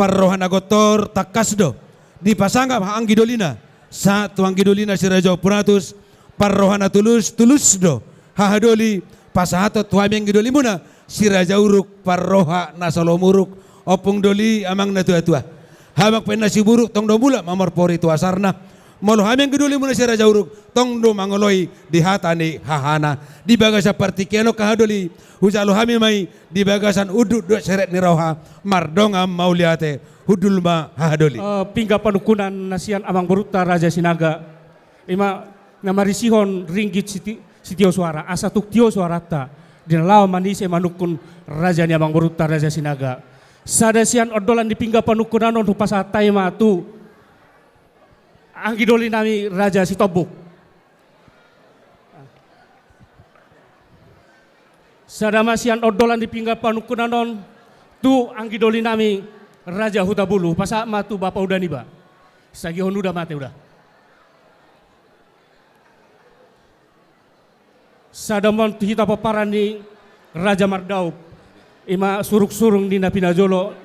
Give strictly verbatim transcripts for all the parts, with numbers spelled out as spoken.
parroha na gontor tangkas do dipasangap anggi dolina, sahat tu anggi dolina si Raja Ompu Ratus, parroha na tulus, tulus do haha doli pasahaton tu hami anggi dolimuna si Raja Uruk, parroha na salo muruk, ompung doli amang na tuatua. Habang pe na siburuk tong do mulak mamorpori tu asarna. Molo hami anggi dolimuna si Raja Uruk, tong do mangoloi di hata ni hahana. Di bagasan partingkian on haha doli, hujalo hami ma i di bagasan unduk dohot serep ni roha, mardongan mauliate. Hundul ma haha doli. Eh, pinggan panungkunan na sian amangborunta Raja Sinaga, i ma na marisihon ringgit siti-, sitio suara, asa tung tio suaranta di na laho manise manungkun raja ni amangborunta Raja Sinaga. Sada sian ondolan ni pinggan panungkunan on hupasahat hami ma tu anggi doli nami Raja Sitombuk. Sada ma sian ondolan ni pinggan panungkunan on tu anggi doli nami Raja Hutabulu, pasahat ma tu bapa uda niba. Sagihon uda ma ate uda. Sada ma on tu hita pomparan ni Raja Mardaup, i ma surungsurung ni na pinajolo.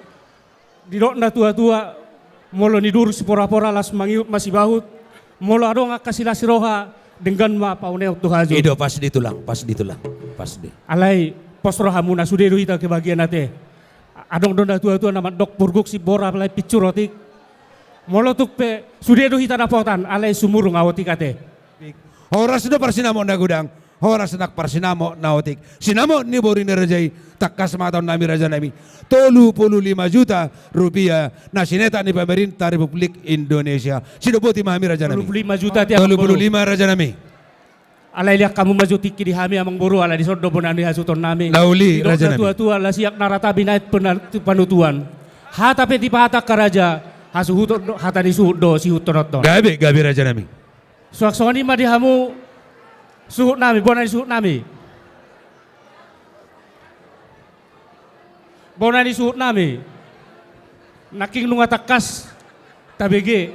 Didok na tuatua, molo niduru siporapora las mangihut masibahut, molo adong angka silas ni roha, denggan ma paunehon tu hajut. I do, pas di tulang, pas di tulang, pas di. Alai pos rohamuna, sude do hita kebagian ate. Adong do na tuatua na mandok purguk simbora alai pinsur otik. Molo tung pe sude do hita dapotan, alai sumurung ahu otik ate. Horas do parsinamot na godang, horas nang parsinamot na otik. Sinamot ni boru ni raja i, tangkas ma hata on nami raja nami. Tolu pulu lima juta rupiah na sinetak ni pemerintah Republik Indonesia. Sidok boti ma hami raja nami. Tolu pulu lima juta ate amangboru. Tolu pulu lima raja nami. Alai liat hamu ma jo tingki di hami amangboru, ala dison do bona ni hasuhuton nami. Na uli raja nami. Didok na tuatua, las iak na rata binahen pena-, panutuan. Hata pe dipasahat angka raja, hasuhuton do, hata ni suhut do sihuthononhon. Gabe, gabe raja nami. Suang songon i ma di hamu suhut nami, bona ni suhut nami. Bona ni suhut nami. Nangkin nunga tangkas tabege.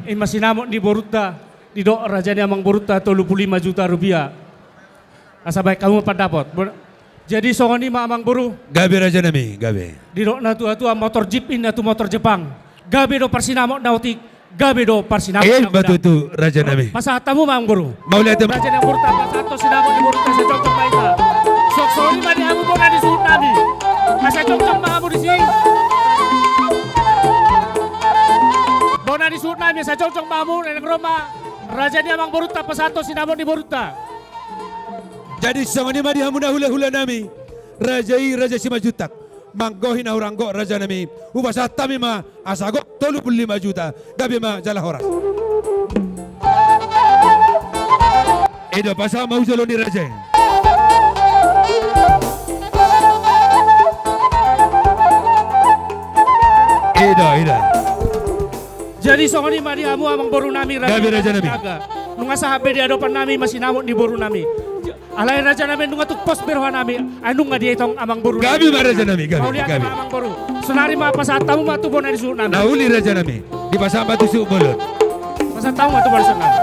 I ma sinamot ni borunta, didok raja ni amangborunta tolu pulu lima juta rupiah. Asa baen hamu ma pandapot. Bon-, jadi songon i ma amangboru. Gabe raja nami, gabe. Didok na tuatua motor jeep inna tu motor Jepang. Gabe do parsinamot na otik, gabe do parsinamot na godang. Eh, ima tutu raja nami. Pasahat hamu ma amangboru. Mauliate ma. Raja ni amangborunta, pasahat hamu sinamot ni borunta, asa jongjong ma hita. Suang songon i ma di hamu bona ni suhut nami. Asa jongjong ma hamu disi. Bona ni suhut nami, asa jongjong ma hamu, naeng ro ma raja ni amangborunta, pasahat hamu sinamot ni borunta. Jadi songon i ma di hamu na hulahula nami, raja i Raja Simanjuntak. Manggohi na hurang gok raja nami, hupasahat hami ma asa gok tolu pulu lima juta. Gabe ma jala horas. I do, pasahat ma hu jolo ni raja i. I do, i do. Jadi songon i ma di hamu amangboru nami, gabe raja nami. Nunga sahat be di adopan nami ma sinamot ni boru nami. Alai raja nami, nunga tung pos be roha nami, ai nunga dietong amangboru nami. Gabe ma raja nami, gabe, gabe. Mauliate ma amangboru. Sonari ma pasahat hamu ma tu bona ni suhut nami. Na uli raja nami. Dipasahat ma tu suhut bolon. Pasahat hamu ma tu bona ni suhut nami.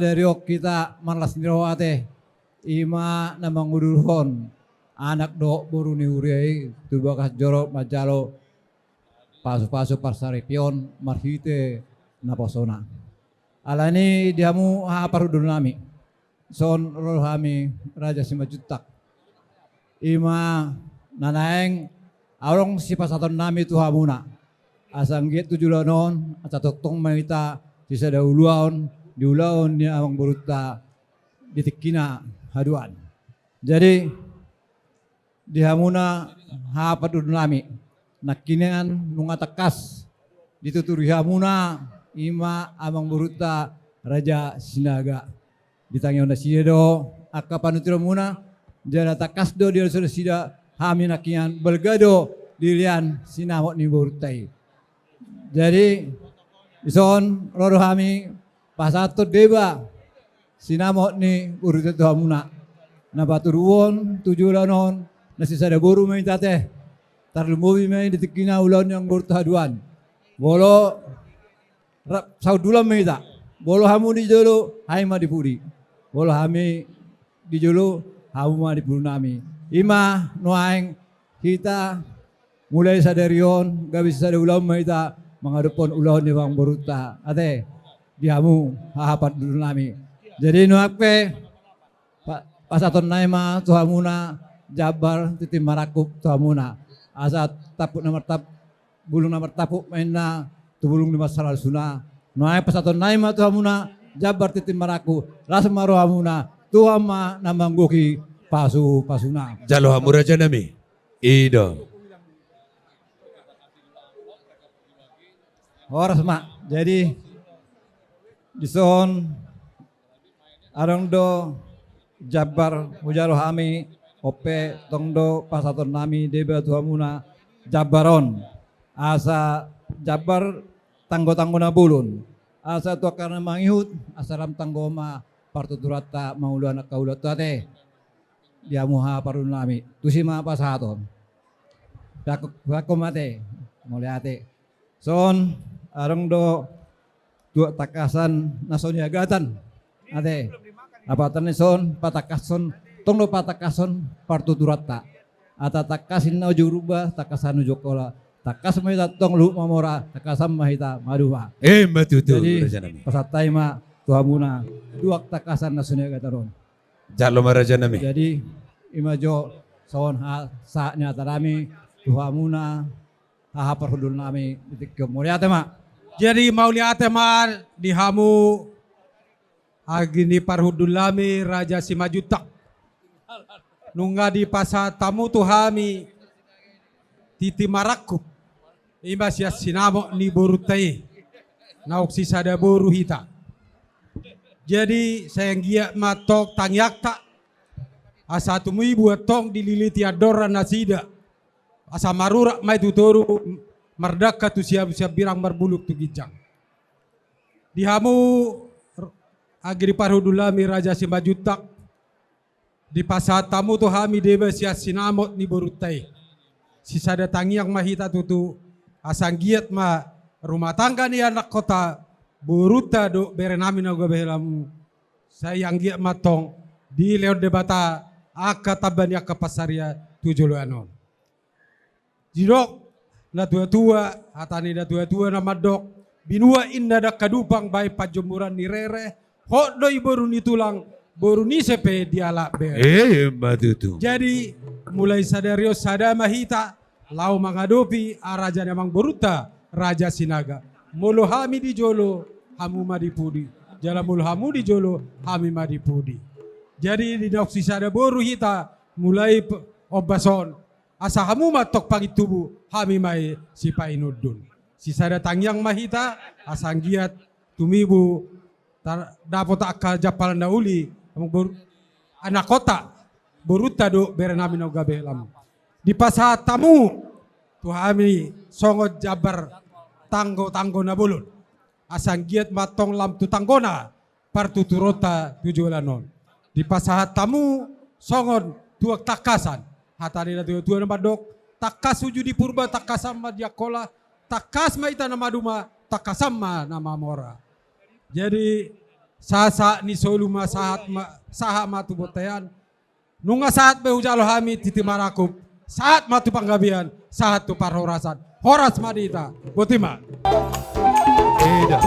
Sadari on hita marlas ni roha ate, i ma na mangudurhon anak dohot boru ni huria i tu bagas joro manjalo pasupasu parsaripeon marhite naposona. Alani i di hamu haha parhundul nami, son ro do hami Raja Simanjuntak. I ma na naeng adong sipasahaton nami tu hamuna. Asa anggiat tu joloan on, asa tongtong ma hita sisada ulaon di ulaon ni amangborunta di tingkina haduan. Jadi, di hamuna haha parhundul nami, nangkiningan nunga tangkas dituturi hamuna i ma amangborunta Raja Sinaga. Ditangihon nasida do angka panuturion muna, jala tangkas do dialusi nasida hami nangkiningan, balga do dilehon sinamot ni borunta i. Jadi, dison ro do hami pasahathon deba sinamot ni borunta tu hamuna. Na patuduhon tu joloan on, na sisada boru ma hita ate. Tarlumobi ma i di tingkina ulaon ni amangborunta haduan. Molo ra-, sahundulan ma hita. Molo hamu di jolo, hami ma di pudi. Molo hami di jolo, hamu ma di pudi nami. I ma nuaeng hita mulai sadari on, gabe sisada ulaon ma hita mangadophon ulaon ni amangborunta. Ate, di hamu haha parhundul nami. Jadi nuaeng pe, pa-, pasahaton nami ma tu hamuna jambar tintin marangkup tu hamuna. Asa tampuk na martap-, bulung na martampuk ma inna tu bulung ni mansalalusuna. Nuaeng pasahaton nami ma tu hamuna jambar tintin marangkup, las ma rohamuna, Tuhan ma na manggohi pasupasuna. Jalo hamu raja nami. I do. Horas ma. Jadi, dison adong do jambar hujalo hami, on pe tong do pasahaton nami deba tu hamuna jambar on. Asa jambar tanggotanggo na bolon. Asa tu angka na mangihut, asa lam tanggo ma partuturanta mangulahon angka ulaonta ate. Di hamu haha parhundul nami, tusi ma pasahaton. Pasahat-, pasahathon ma ate. Mauliate. Son, adong do tuak tangkasan na so niagatan. Ate. Apatna dison, patangkashon, tong do patangkashon partuturanta. Asa tangkas inna ujung ruma, tangkasan ujung hola. Tangkas ma hita tong luhut mamora, tangkasan ma hita maduma. Emma tutu, jadi, raja nami. Pasahat hami ma tu hamuna tuak tangkasan na so niagatan on. Jalo ma raja nami. Jadi, i ma jo songon ha-, sahat ni hata nami tu hamuna haha parhundul nami di tingki on. Mauliate ma. Jadi, mauliate ma di hamu agi ni parhundul nami Raja Simanjuntak. Nunga dipasahat hamu tu hami tintin marangkup, i ma sian sinamot ni borunta i, naung sisada boru hita. Jadi, sai anggiat ma tong tangiangta, asa tumibu antong dililiti andorannasida, asa marurat ma i tu toru, mardangka tu siamun siambirang, marbulung tu ginjang. Di hamu agi ni parhundul nami Raja Simanjuntak, dipasahat hamu tu hami deba sian sinamot ni borunta i. Sisada tangiang ma hita tutu, asa anggiat ma rumah tangga ni anakkonta, borunta dohot bere nami na gabe helamu. Sai anggiat ma tong dilehon Debata angka tamba ni angka pansarian tu joloan on. Didok natuatua, hata ni natuatua na mandok, binuat inna dangka dumpang bahen panjomuran ni rere, hot do i boru ni tulang, boru ni ise pe dialap bere. Emma tutu. Jadi, mulai sadari on sada ma hita, laho mangadopi raja ni amangborunta, Raja Sinaga. Molo hami di jolo, hamu ma di pudi. Jala molo hamu di jolo, hami ma di pudi. Jadi, di naung sisada boru hita, mulai pe-, ombas on, asa hamu ma tong pangintubu, hami ma i sipainondun. Sisada tangiang ma hita, asa anggiat tumibu, tar-, dapot angka jampalan na uli, amangboru, anakkonta, borunta dohot bere nami na gabe helamu. Dipasahat hamu tu hami songon jambar tanggotanggo na bolon. Asa anggiat ma tong lam tu tanggona partuturonta tu joloan on. Dipasahat hamu songon tuak tangkasan. Hata ni natuatua na mandok, tangkas uju di Purba, tangkasan ma di Angkola, tangkas ma hita na maduma, tangkasan ma na mamora. Jadi, Sahat-sahat ni solu ma sahat ma, sahat ma tu bontean. Nunga sahat be hujalo hami tintin marangkup, sahat ma tu panggabean, sahat tu parhorasan. Horas ma di hita. Botima. Eda.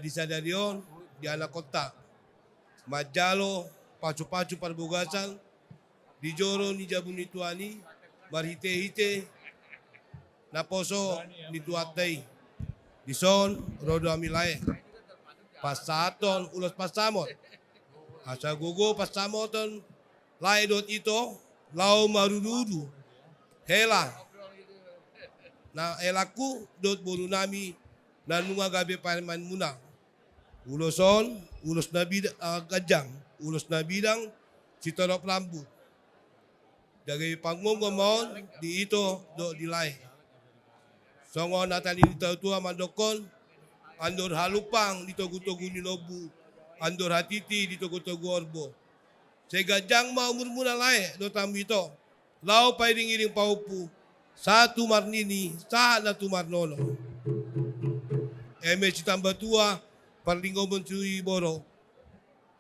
Di sadari on di anakhonta manjalo pasu-pasu parbagason di joro ni jabu ni Tuhan i marhite-hite naposo ni Tuhanta i. Dison ro do hami lae pansamothon ulos pansamot, asa gogo pansamothon lae dohot ito laho marudurudu hela na helangku dohot boru nami na nunga gabe parumaenmuna. Ulos on ulos na bidang, ah, ganjang, ulos na bidang sitorop rambut. Gabe panggomgom ma on di ito dohot di lae. Songon hata ni natua-tua mandokkon, andor halumpang di togu-togu ni lombu, andor hatiti di togu-togu horbo. Sai ganjang ma umurmuna lae dohot hamu ito, laho pairing-iring pahompu, sahat tu marnini sahat na tu marnono. Eme sitamba tua parlinggoman tu iboro.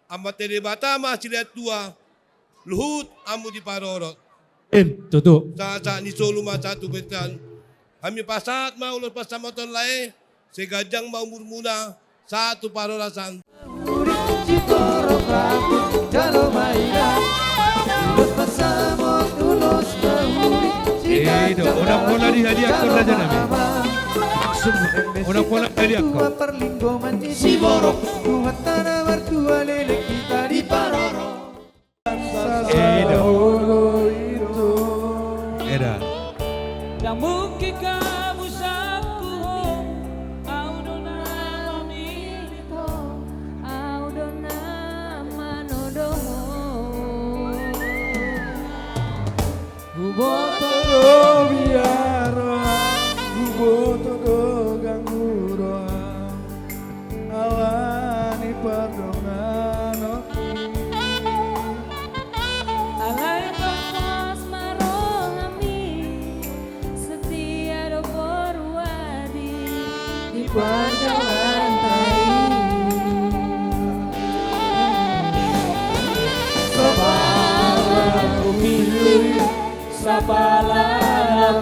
Amanta Debata ma silehon tua, luhut hamu diparorot. Emma tutu. Sahat-sahat ni solu ma sahat tu bontean. Hami pasahat ma ulos pansamothon lae, sai ganjang ma umurmuna sahat tu parhorasan. Jalo ma ina ulos pansamot ulos na uli. Eda, unang pola dihadiahon raja nami. Maksud, unang pola dihadiahon. Parlinggoman ni siborok, Tuhanta na martua leleng hita diparorot. Eda. Eda. Ndang mungkin hamu sangkup ho, ahu do na maminit ho, ahu do na manodom ho. Huboto do biar roham, huboto do ganggu roham. Awan ni pardonganon. Alai pangkuas ma rohami, setia do boru adi di parjalananta i. Sapala hupilih, sapala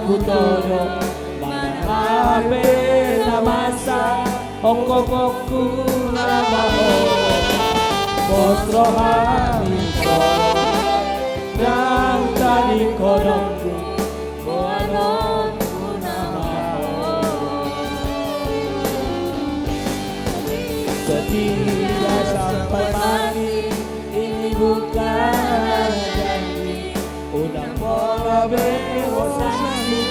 hutodop, manang aha pe na masa, ongkongkongku na maol. Pos rohami ho, ndang tadingkononku, boanonku na maol. Setia sampai mati, ini bukan hanya janji. Unang pola be ho sangsi,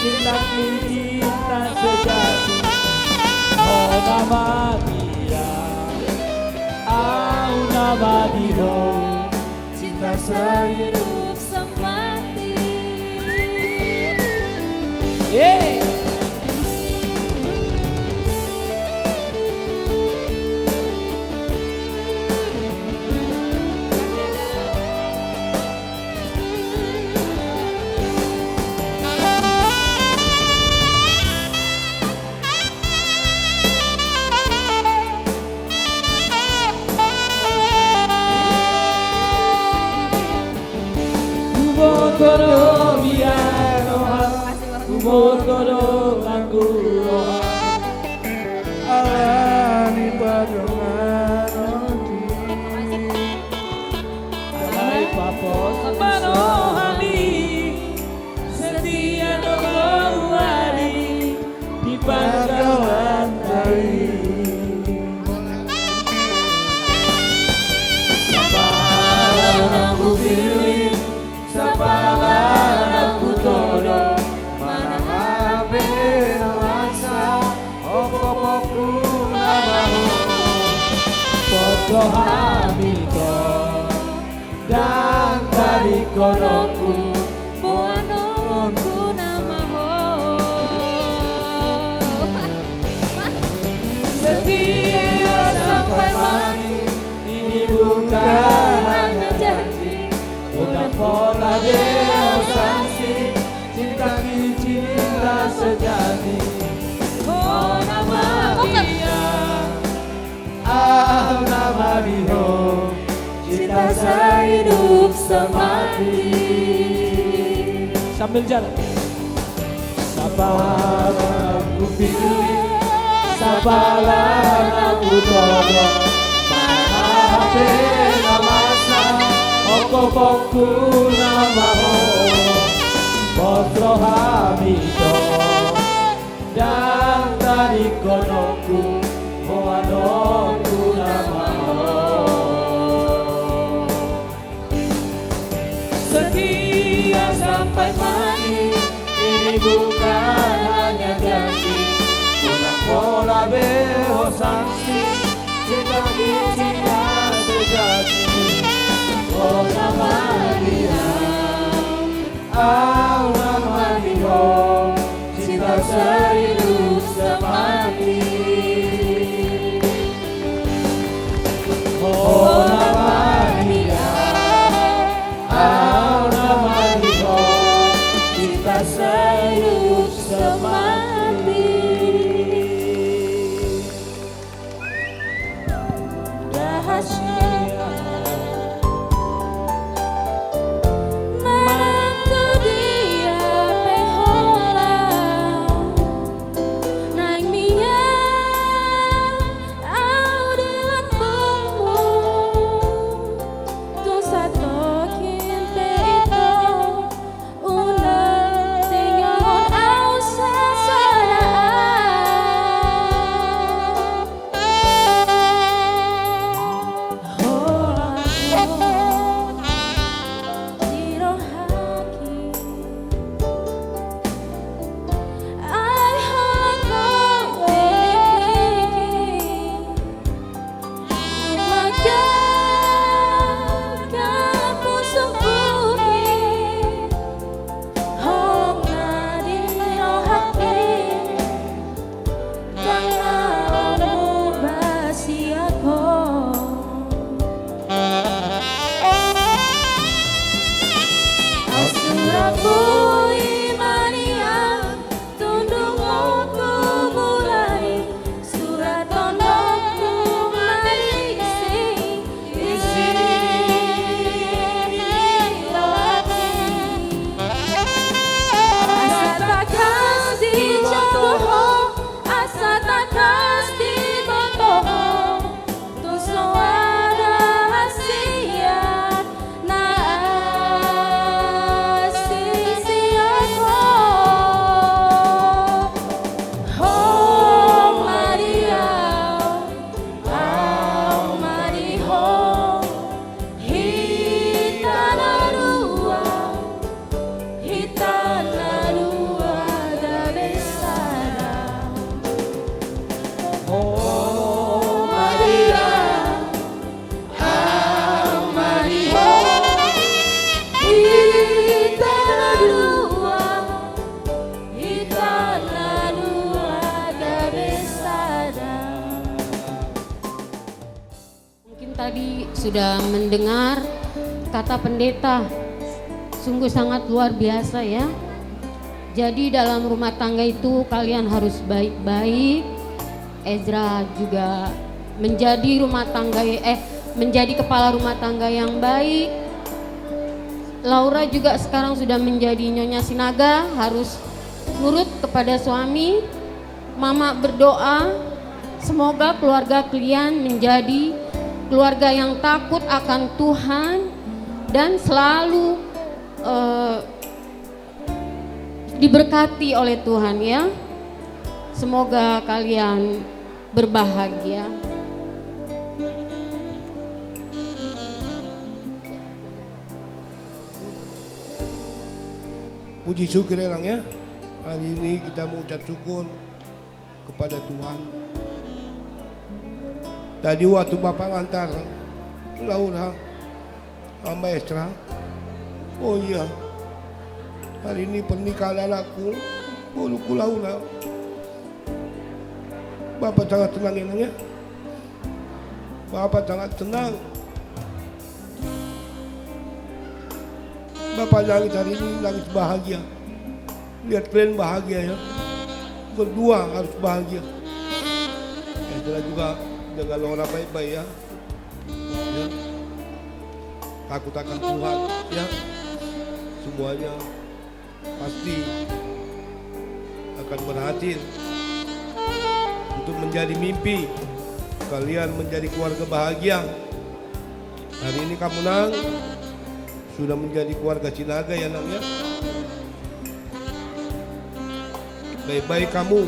cinta ni cinta sejati. Ho na mabiar, ahu na mabiar, cinta sehidup semati. Yeay. Dohot biar roha, huboto donganku roha. Alani pardonganon i, alai paposo do hami, setia do huari di pargaulan ta i. Sapala na hupillit, sapala na hutodong, manang aha pe na masa, ompung-ompungku na mahompu. Potro hami do, ndang tadingkononku, boanonku na mahompu. Setia sampai mati, ini bukan hanya janji, unang pola be ho sangsi, cinta ni cinta sejati. Ho na mabiar, au na madihot, cinta sehidup semati. Sambil jalan. Sapala na hupillit, sapala na hutodong, manang aha pe na masa, ompung-ompungku na mahompu. Potro hami do, ndang tadingkononku, boanonku na mahompu. Setia sampai mati, ini bukan hanya janji, unang pola be ho sangsi, cinta ni cinta sejati. Ho na mabiar, au na madihot, cinta sehidup semati. Ho na mabiar, au na madihot, cinta sehidup semati. Rahasia manang tu dia pe holan, naeng mian au di lambungmu, tung satongkin pe ito unang tinggalhon au sasada. Ho, ho, di rohangki, ai ho, ho, di lingki. Maka kamu sungkuhi, ho na di rohangki, ndang na olo mubasiahon. Suratmu i ma nian, tundung oku mulai, surat tondongku ma disi, disi rohangki. Asa tangkas dijago ho, asa tangkas diboto ho, tung so ada rahasia na asing sian ho. Ho ma di au, au ma di ho, hita na dua, hita na dua gabe sada. Ho ma di au, au ma di ho, hita na dua, hita na dua gabe sada. Mungkin tadi sudah mendengar kata pendeta, sungguh sangat luar biasa ya. Jadi dalam rumah tangga itu kalian harus baik-baik. Ezra juga menjadi rumah tangga, eh, menjadi kepala rumah tangga yang baik. Laura juga sekarang sudah menjadi Nyonya Sinaga, harus nurut kepada suami. Mama berdoa, semoga keluarga kalian menjadi keluarga yang takut akan Tuhan dan selalu, eh, diberkati oleh Tuhan, ya. Semoga kalian berbahagia. Puji syukur ya, Nang, ya. Hari ini kita mengucap syukur kepada Tuhan. Tadi waktu Bapak ngantar Laura sama Esra, oh iya, hari ini pernikahan anakku, boruku Laura. Bapak sangat senang ya, Nang, ya. Bapak sangat senang. Bapak nangis hari ini, nangis bahagia. Lihat kalian bahagia, ya. Berdua harus bahagia. Ya, kita juga jaga Laura baik-baik, ya. Ya. Takut akan Tuhan, ya. Semuanya pasti akan berhasil. Untuk menjadi mimpi kalian menjadi keluarga bahagia. Hari ini kamu, Nang, sudah menjadi keluarga Sinaga ya, Nang, ya. Baik-baik kamu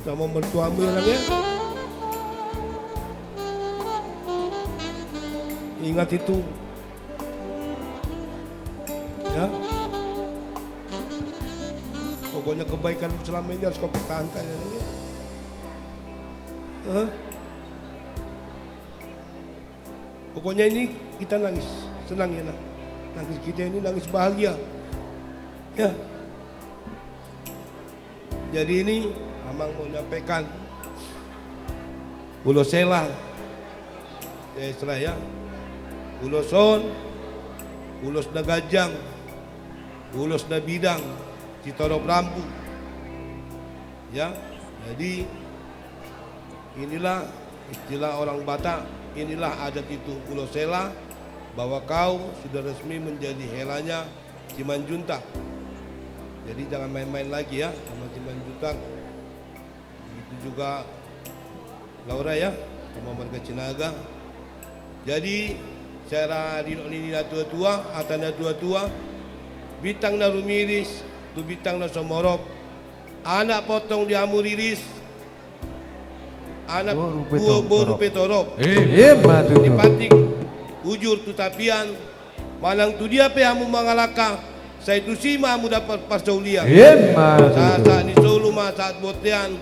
sama mertuamu ya, Nang, ya. Ingat itu. Ya. Pokoknya kebaikan selama ini harus kau pertahankan ya, Nang, ya. Hah? Pokoknya ini kita nangis, senang ya, Nang. Nangis kita ini nangis bahagia. Ya. Jadi ini Amang mau nyampaikan ulos hela. Ya, Esra, ya. Ulos on, ulos na ganjang, ulos na bidang, sitorop rambu. Ya, jadi inilah istilah orang Batak, inilah adat itu ulos hela, bahwa kau sudah resmi menjadi helanya Simanjuntak. Jadi jangan main-main lagi ya sama Simanjuntak. Begitu juga Laura ya, sama marga Sinaga. Jadi, sai ra didok ni natua-tua, hata natua-tua, bintang na rumiris tu bintang na sumorop, anak pontong di hamu riris, anak boru pe torop. Boru pe torop. Eh. Ima tutu. Dipantik ujur tu tapian, manang tu dia pe hamu mangalangka, sai tusi ma hamu dapot parsaulian. Ima tutu. Sahat-sahat ni solu ma sahat bontean,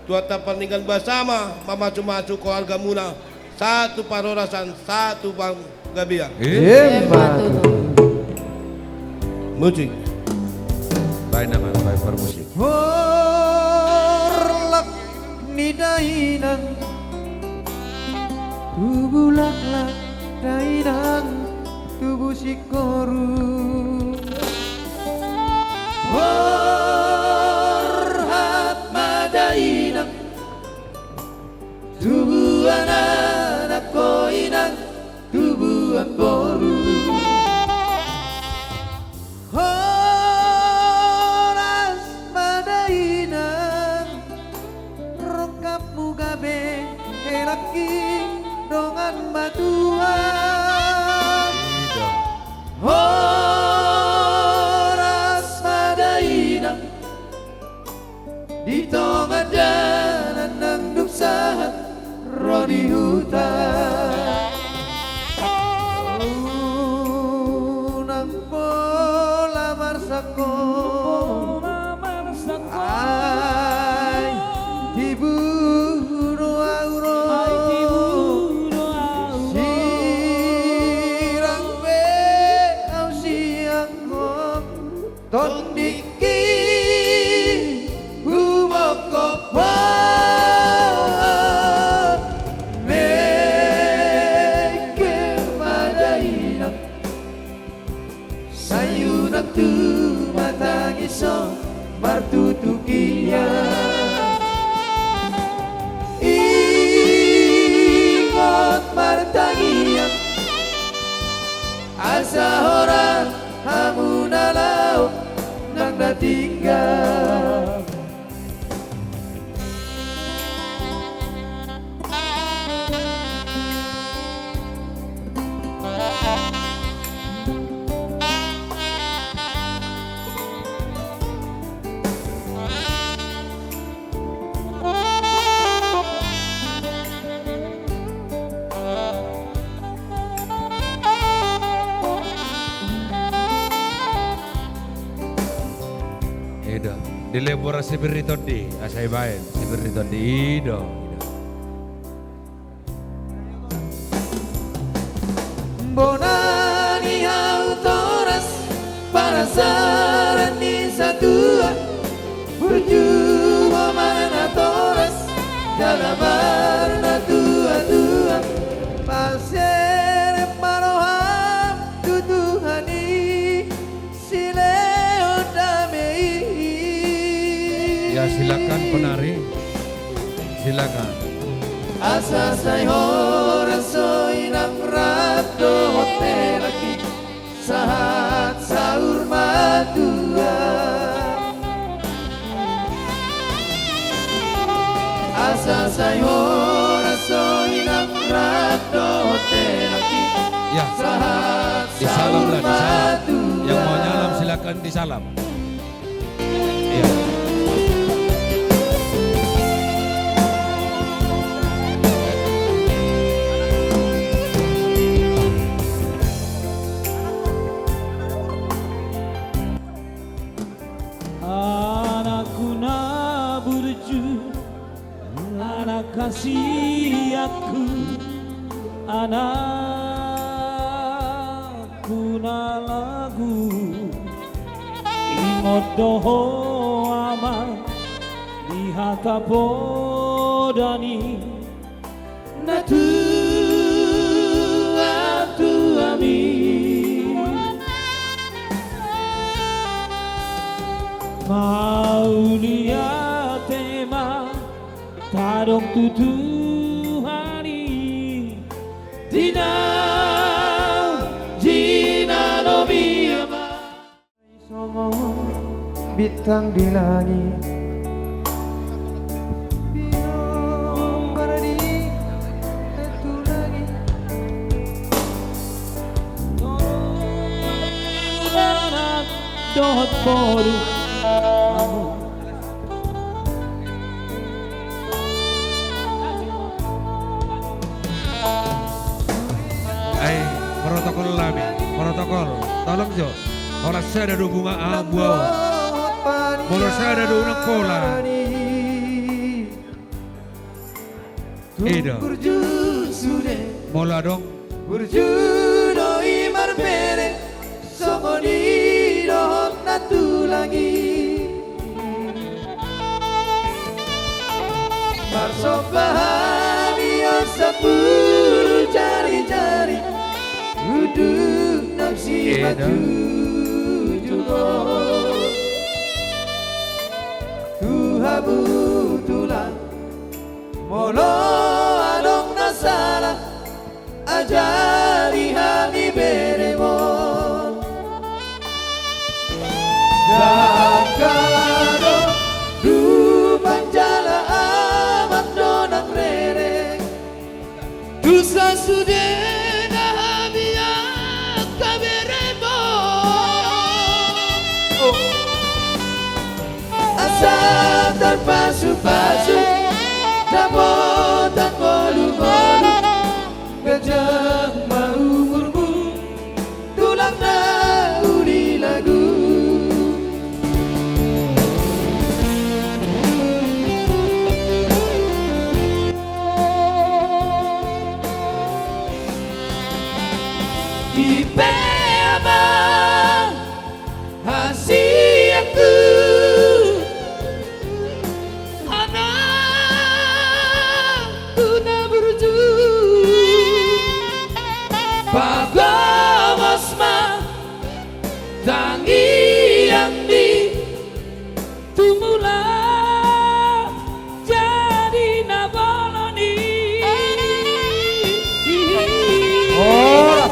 Tuhanta pardenggan basa ma mamasu-masu keluargamuna, sahat tu parhorasan, sahat tu panggabean. Ima tutu. Musik. Baen nama, baen parmusik. Horlak ni dainang, tubu laklak dainang, tubu singkoru. Borhat ma dainang, tubuan anak ho inang, tubuan boru. Horas ma dainang, rongkapmu gabe helangki dongan batuan. Horas ma dainang, di tonga dalan nang dung sahat ro di huta. Unang pola marsangko, ai tibu do ahu ro. Sirang pe ahu sian ho, tondingki humongkop ho. Mengkel ma dainang, sai unang tumatangis ho martutukian. Ingot martangiang, Asa horas hamu na laho nang na tinggal. Ido, dilebur sipir ni tondi, asa ibaen sipir ni tondi, ido, ido. Bona ni hau toras, panasaran ni satua, burju ma na toras, jala marnatuatua. Paserep ma roham tu Tuhan i, silehon dame i. Ya, silakan, penari. Silakan. Asa sai horas, o inang, rap dohot helangki, sahat saur matua. Asa sai horas, o inang, rap dohot helangki. Ya. Sahat saur matua. Disalam lah, disalam. Yang mau nyalam silakan disalam. Iya. Anakku na burju, anak hasianku, anakku na lagu, ingot do ho, Ama, di hata poda ni natuatuami. Mauliate ma tadok tu Tuhan i, di na, di na lobi, Ama. Songon bintang di langit, binombar di tu langit. Anak dohot boru hamu. Ai, protokol nami, protokol. Tolong jo. Holan sada do bunga, ah, buah. Molo sada do unang pola. Ido. Molo adong. Burju do i marbere, songon i dohot nantulang i. Marsomba hami on sampulu jarijari, unduk nang simanjujung on. Tu hamu tulang, molo adong na sala, ajari hami berem on. Dangka do, dumang jala amang do nang rere. Tu sasudena hami angka berem on. Asa tarpasupasu, dapotan ngolungolu, ganjang ma umurmu, tulang na uli lagu. I pe amang hasianku, anakku na burju, pagomos ma tangiangmi, tumulak jadi na bolon i. Horas.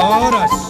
Horas.